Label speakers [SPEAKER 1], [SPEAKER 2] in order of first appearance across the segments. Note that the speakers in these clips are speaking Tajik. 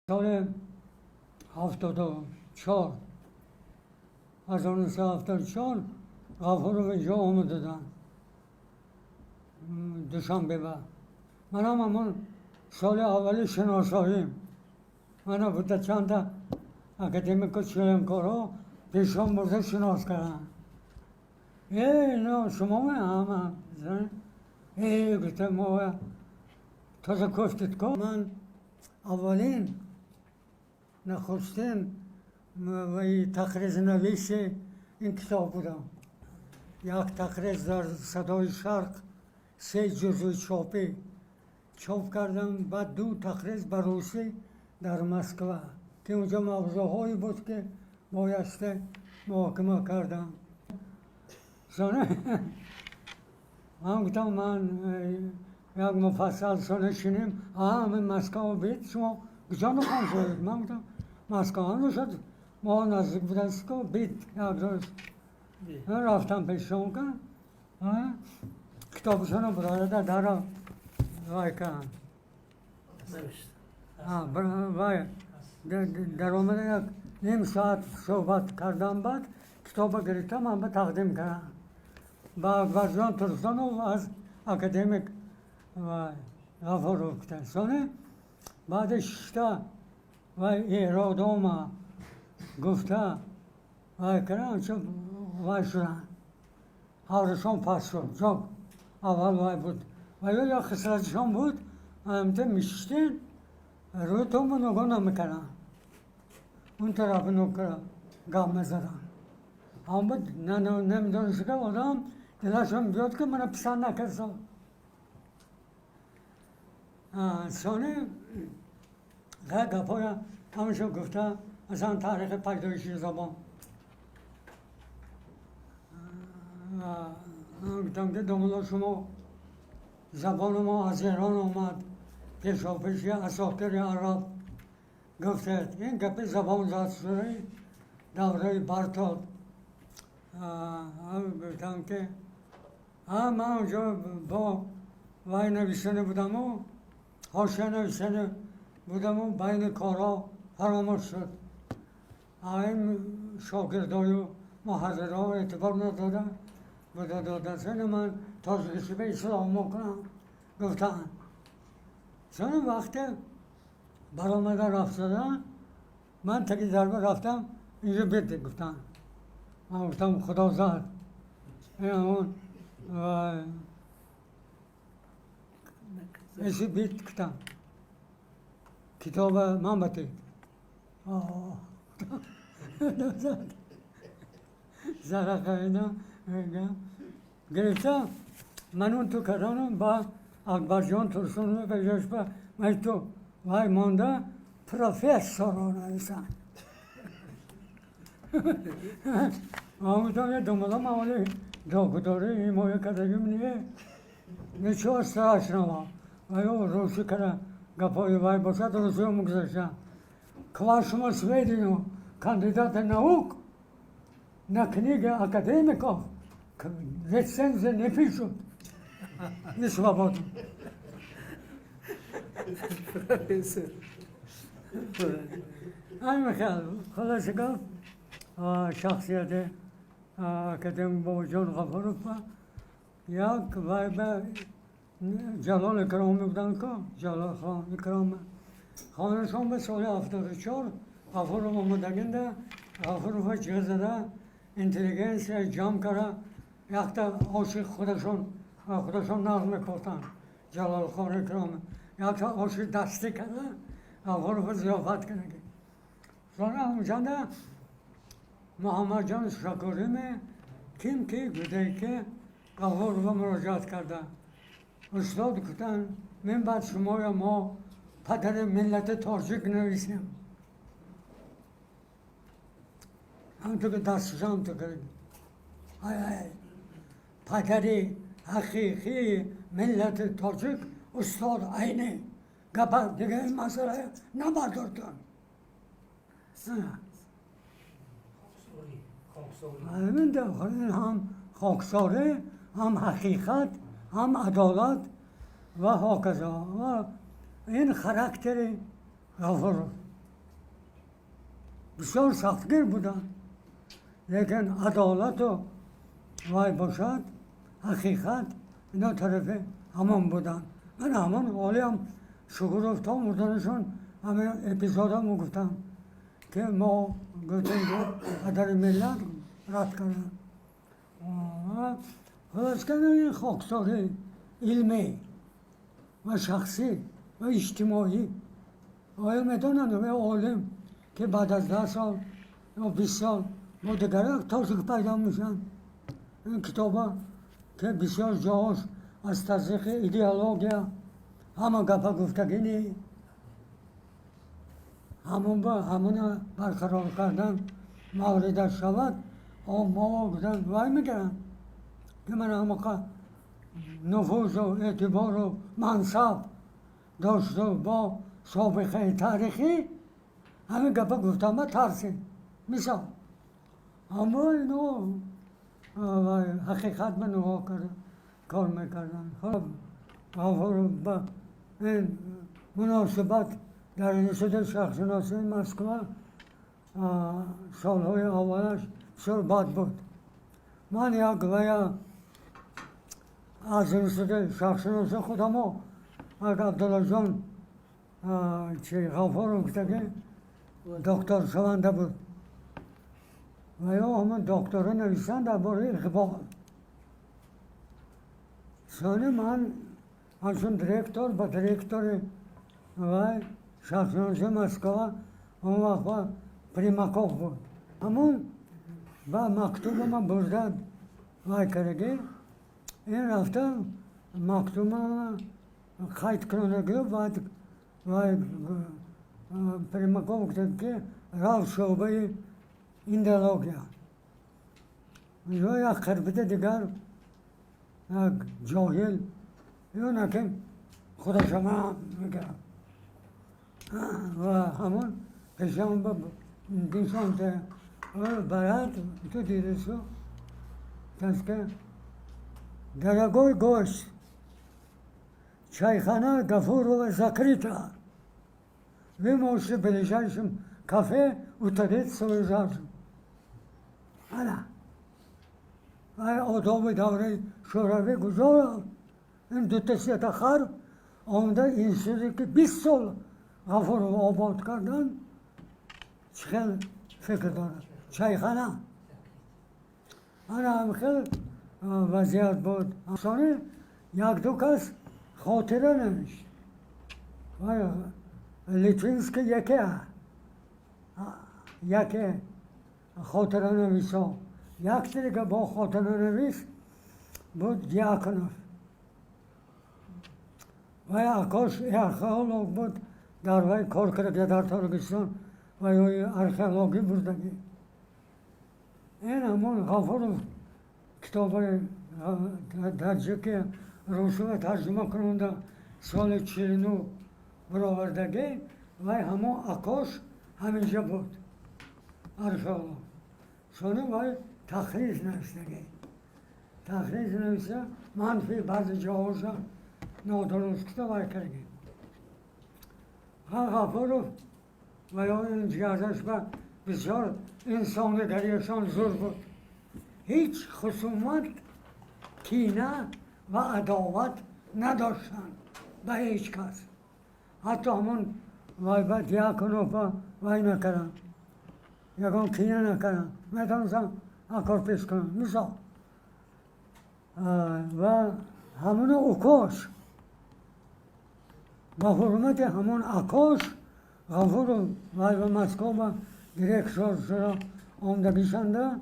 [SPEAKER 1] Соли 74, 1974 Ғафуров инҷо омададанд Душанбе. Ба манам ҳамон соли аввали шиносоим мана буда, чанда академику членкорҳо пешон бурда шинос карданд. Э, ино шумо ҳама э гуфта, мо тоза кофтид ко. Ман аввалин, нахустин тақризнависи ин китоб будам. Як тақриз дар «Садои Шарқ» се ҷузъи чопӣ чоп кардам, баъд ду тақриз ба русӣ дар Москва, ки унҷо мавзӯъҳое буд, ки боясте муҳокима кардам. Ман гуфтам, ман як муфассал соне шинем. Ҳамин Москва бит, шумо куҷо нуқом шудед? Ман гуфтам, Москва шуд, мо наздик будастко, бит як рӯз рафтам пешшон кан, китобшоно барода дара вай кан, вай даромада, як ним соат суҳбат кардам, баъд китоба гирифтам, ман ба тақдим кардам ба Акбарҷон Турсунов аз академик Ғафуров. Гуфтан, соне баъди шишта вай эродома гуфта вай кардам, чун вай шуданд, ҳаврашон паст шуд. Ҷо аввал вай буд ва ё як хислатшон буд, амта мешиштен, рӯтонро нигоҳ намекарданд, он тарафи нукра гап мезаданд. Ҳам буд, намедонист, ки одам дилашон биёд, ки мана писанд накард. Сони гапҳоя ҳамашо гуфта, масалан, таърихи пайдоиши забон. Гуфтам, ки домулло, шумо забони мо аз Эрон омад, пешопеши асокири араб гуфтед. Ин гапи забон зад шудаи давраи Бартолд. Гуфтам, ки ман онҷо бо вай нависане будаму ҳошия нависане будаму байни корҳо фаромӯш шуд. Ин шогирдою муҳаррирҳо эътибор надода буда дода. Сани ман тоҷикиши ба ислоҳ мекунам гуфтанд. Сони вақте баромада рафт шуда, ман таги зарба рафтам, инҷо бед гуфтанд. Ман гуфтам, худо зад, ин эси бит гуфтам, китоба ман батид зарақа гирифта, ман он ту кардам ба Акбарҷон Турсунов ба ҷош ба ман ту вай монда профессорро нависанд. Ман гуфтам, я думала, ман оли доктори ҳимоя кардагим не, ничего страшного. Ва ё русӣ кара гапҳои вай бошад, русиё мегузаштанд. К вашему сведению, кандидаты наук на книги академиков рецензии не пишут. Не свободны.
[SPEAKER 2] Профессор.
[SPEAKER 1] Ай, Михаил, хулоса гап, шахсияти академик Бобоҷон Ғафуров як вай ба Ҷалол Икромӣ буданд ку, Ҷалол хон Икромӣ хонашон ба соли 74 Ғафуров омадагинда, Ғафурова ҷиғ зада, интеллигенсия ҷамъ кара, якта оши худашон нағз мекофтанд. Ҷалолхон Икромӣ якта оши дастӣ карда, Ғафурова зиёфат кардаги. Сона ҳамҷанда Муҳаммадҷон Шакуриме ким ки гуфте, ки Ғафурова муроҷиат карда, устод гуфтанд, мин баъд шумоя мо падари миллати тоҷик нависем. Ҳамту ки дастшам ту кард, ай ай, падари ҳақиқии миллати тоҷик устод Айнӣ. Гапа дига ин масъала набардортон. Ҳам хоксорӣ, ҳам ҳақиқат, ҳам адолат ва ҳоказо. Ва ин характери Ғафуров. Бисёр сахтгир буданд, лекин адолату вай бошад, ҳақиқат, ино тарафи ҳамон буданд. Ман ҳамон ҳолиам Шукуров то мурданашон ҳамин эпизодам гуфтам, ки мо гуфтем, ки падари миллат рад карданд. Хулос кардани хоксорӣ илмӣ ва шахсӣ ва иҷтимоӣ. Оё медонанд, олим ки баъд аз 10 сол ё 20 сол бо дигарак тоҷик пайдо мешаванд? Ин китоба, ки бисёр ҷоҳош аз таздиқи идеология ҳама гапа гуфтагини, ҳамон ба ҳамона барқарор кардан мавридаш шавад, мо гуфтан вай мекунанд, ки ман ҳамақа нуфузу эътибору мансаб дошту бо собиқаи таърихӣ ҳамин гапа гуфтан ба тарсем. Мисол, аммо ино ҳақиқат ба нигоҳ карда кор мекарданд. Ба ин муносибат дар Институти шарқшиносии Москва солҳои аввалаш бисёр бад буд. Ман як вая аз Институти шарқшиносӣ худамо як Абдуллоҷон чи Ғафуров гуфтаги доктор шаванда буд ва ё ҳамон доктора нависанд дар бораи Иқбол. Сони ман ҳамчун директор ба директори вай шарқшиносии Москва, он вақт Примаков буд, ҳамон ба мактубама бурда вай кардаги. Ин рафта мактубама қайд кунандагӣ. Баъд вай Примаков гуфта, ки рав шӯъбаи индология. Ё як қирбита дигар як ҷоҳил ё наки худашама мекард ва ҳамон пешам ба нишонта барад ту дидису таска: «Дорогой гость, чайхана Гафурова закрыта. Вы можете в ближайшем кафе утолить свою жажду». Ана. Вай одоби давраи Шӯравӣ куҷо рафт? Ин дута сета хар омада институте, ки 20 сол Ғафуров обод карданд, чӣ хел фикр дорад? Чайхана. Ана ҳам хел вазъият буд. Сони як-ду кас хотира навишт. Вай Литвинский яке хотиранависо. Як дига бо хотиранавис буд Дьяконов. Вай акош археолог буд, дар вай кор карда дар Тоҷикистон ва ё археологӣ бурдагӣ. Ин ҳамон Ғафуров китоби таҷики русиро тарҷума кунонда соли 49 баровардагӣ, вай ҳамон акош ҳаминҷа буд археолог. Сони вай тахриз навиштагӣ. Тахриз нависта, манфи баъзе ҷоҳоша нодуруст кита вай кардагӣ. Ғафуров ва ё ин ҷиҳаташ ба бисёр инсонигариашон зур буд. Ҳеҷ хусумат, кина ва адоват надоштанд ба ҳеҷ кас. Ҳатто ҳамон вай ба Дьяконов вай накарданд. Ягон кина накарданд. Метавонистанд кор пеш кунанд. Мисол. Ва ҳамоно укош ба ҳурмати ҳамон акош Ғафуров вай ба Москва ба директор шуда омдагишанда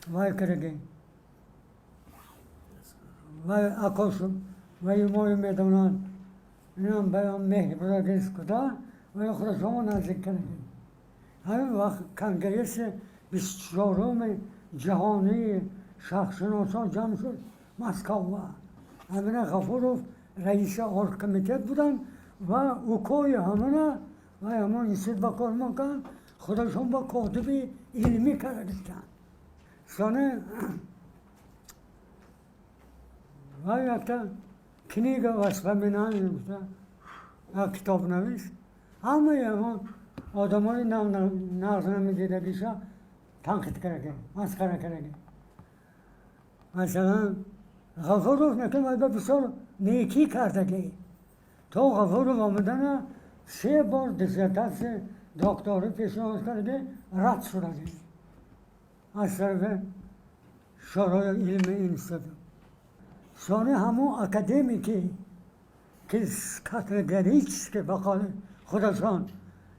[SPEAKER 1] вай кардагӣ. Вай акош вай мои медонанд. Инам ба меҳр бурдагист куда ва худашон наздик кардагӣ. Ҳамин вақт конгресси 24-уми ҷаҳонии шарқшиносон ҷамъ шуд Москва. Ҳамина Ғафуров раиси оргкомитет буданд ва укои ҳамона вай ҳамон институт ба кор мекард, худашон ба котиби илмӣ карда гирифтанд. Сони вай якта книга воспоминаний гуфта як китоб навист. Ҳамаи ҳамон Одамои нағз намедидагиша танқид кардаги, масхара кардаги. Масалан, Ғафуров накун ба бисёр некӣ кардагӣ. То Ғафуров омадана се бор диссертатсия докторӣ пешниҳод кардаги, рад шудагӣ аз тарафи Шӯрои илми институт. Сони ҳамон академики, ки категорически ба қавли худашон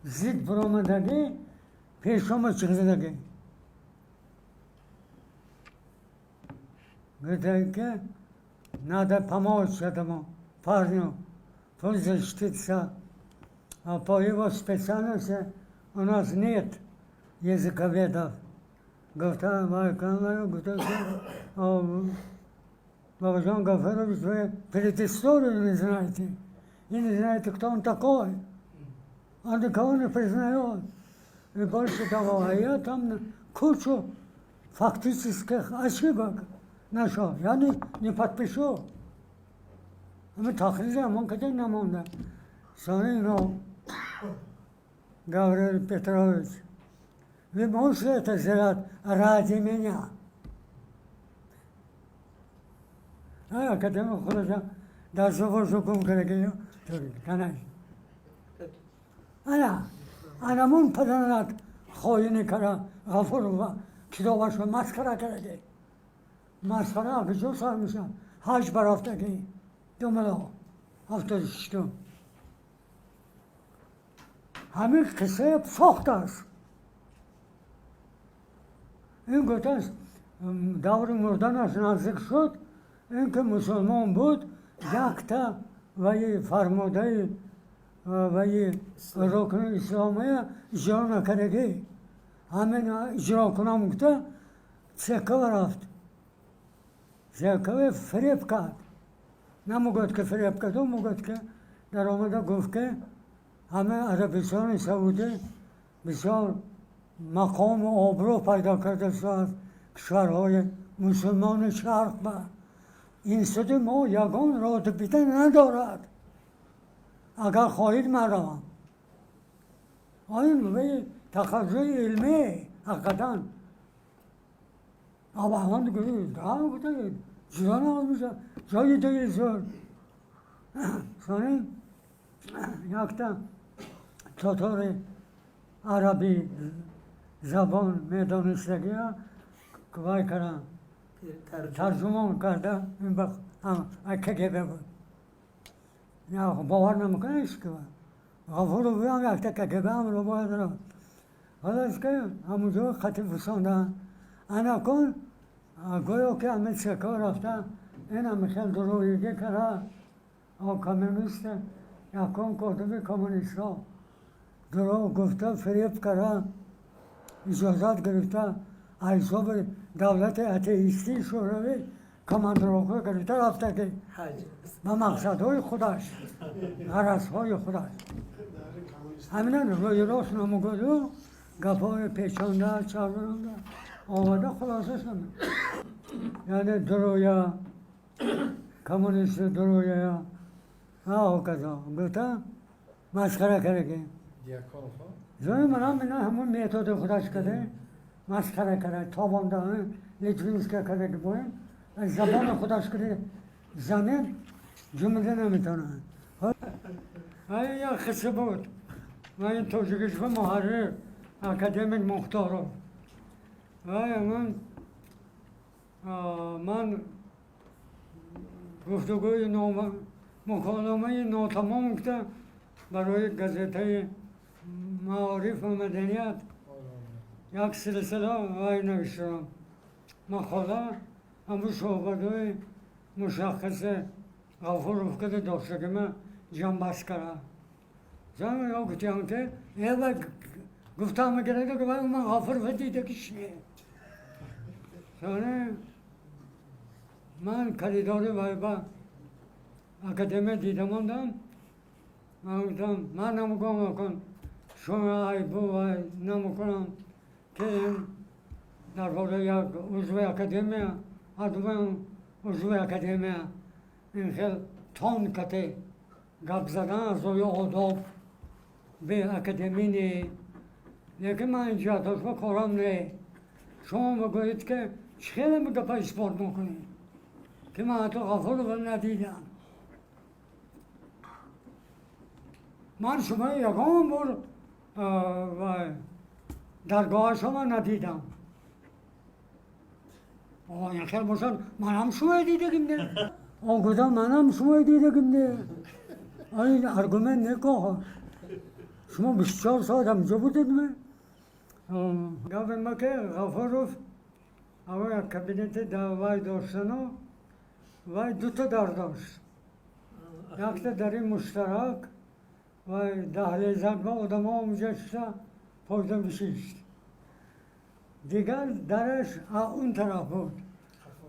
[SPEAKER 1] зид баромадагӣ, пешома чиқзадагӣ. Гуфтаги, ки надо помочь этому парню, пусть защитится. А по его специальности у нас нет языковедов. Гуфта, гуфта, Бабаджан Гафарович, вы предысторию не знаете. И не знаете, кто он такой. Он никого не признает. И больше того, а я там кучу фактических ошибок нашел. Я не подпишу. Мы тахриза, он когда намонда. Сони, Гаврил Петрович, вы можете это сделать ради меня? А академик худашон дасту пошу гум кардаги, канаш. Ана, анамун падарат хоинӣ кара Ғафурова китобашро масхара кардаги. Масхара куҷо сар мешавад? Ҳаҷ барафтагӣ думало 76-ум. Ҳамин қиссае сохтааст. Ин гуфтааст, даври мурданаш наздик шуд, ин ки мусулмон буд, якта ваи фармудаи ваи рукни исломия иҷро накардагӣ. Ҳамин иҷро кунам гуфта, церква рафт. Церкве фиреб кард. Намегӯяд, ки фиреб кард, мегӯяд, ки даромада гуфт, ки ҳама Арабистони Саудӣ бисёр мақому обрӯ пайдо кардааст кишварҳои мусулмони шарқ ба институти мо ягон робита надорад. Агар хоҳед, ман равам. Ин тахассуси илмӣ ҳақиқатан. Абаҳон гуфта, ҷудо намешавад. Ҷои дуи зур. Сони якта татори арабӣ забон медонистагия вай кардам, тарҷумон карда, КГБ буд. Бовар намекунад ҳеч ки. Ғафуров ҳам якта КГБ ҳамро бояд рафт. Халас ки ҳамунҷо хати фусонда. Анакун гӯё ки ҳамин церква рафта, ин ҳами хел дурӯғигӣ кара, коммунист, якум котиби коммунистҳо дурӯғ гуфта, фиреб кара, иҷозат гирифта, аз ҳисоби давлати атеистии Шӯравӣ командировка гирифта рафта, ки ба мақсадҳои худаш, ғаразҳои худаш. Ҳамина рӯи рост намегӯяду гапҳои печонда, чарбонда омада, хулосаш ҳамин. Яъне дурӯя, коммунисти дурӯя, ҳоказо гуфта, масхара кардаги. Зои манам ина ҳамон методи худаш карда, масхара карда, тобонда Литвинска кардаги боем, аз забони худаш карда занед, ҷумла наметавонад. Як қисса буд. Ва ин тоҷикиш ба муҳаррир академик Мухторов. Вай ман гуфтугӯи муколамаи нотамом гуфта барои газетаи Маориф ва маданият як силсила вай навиштам. Мақола ҳамун суҳбатҳои мушаххаси Ғафуров када доштагима ҷамъбаст кардам. Зан ё гуфтиям, ки эва гуфтам мегирад, ки ман Ғафурова дидагиш не. Сони ман коридори вай ба академия дида мондам. Ман гуфтам, ман намегӯям, кун шумо айбу вай намекунам, ки ин дар бораи як узви академия, ҳатман узви академия ин хел тон кате гап задан аз рӯи одоб бе академӣ не. Лекин ман ин ҷиҳатошба корам не. Шумо мегӯед, ки чӣ хеле гапа исбот мекунед, ки ман ҳатто Ғафурова надидам. Ман шумо ягон бор даргоҳа шумо надидам. Ин хел бошад, манам шумои дидагим не. Он гуфтам, манам шумои дидагим не. Ин аргумент некоҳ. Шумо 24 соат ҳамҷо будед ме? Гапи ма ки Ғафуров аввал як кабинети вай доштану вай дута дар дошт. Якта дари муштарак, вай даҳлезак ба одамо онҷа шиша пойда бишишт. Дигар дараш он тараф буд.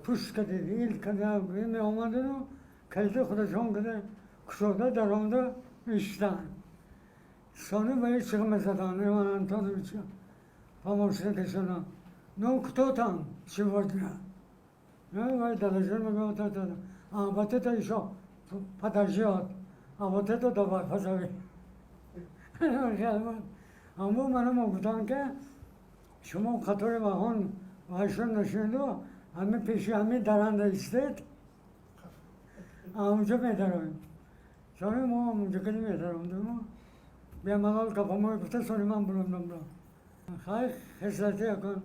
[SPEAKER 1] Пушт кардид, ил када меомадану калиди худашон када кушода даромада мешиштанд. Сони ба чиғ мезаданд Иван Антоновича, помощникашона: «Ну, кто там сегодня?» Ну, вай Дадаҷон мегӯяд: «Вот это, а вот это ещё подождёт, а вот это давай позови». Аммо манам гуфтанд, ки шумо қатори ваҳон вайшон нашиду, ҳами пеши ҳами даранда истед, онҷо медароем. Сони мо онҷо кади медарондему, бемалол гапамои гуфта, сони ман бурондам. Хай, хислати якун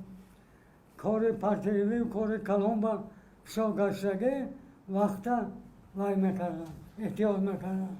[SPEAKER 1] кори партиявӣ, кори калон ба ҳисоб гаштагӣ вақта вай мекардам, эҳтиёт мекардам.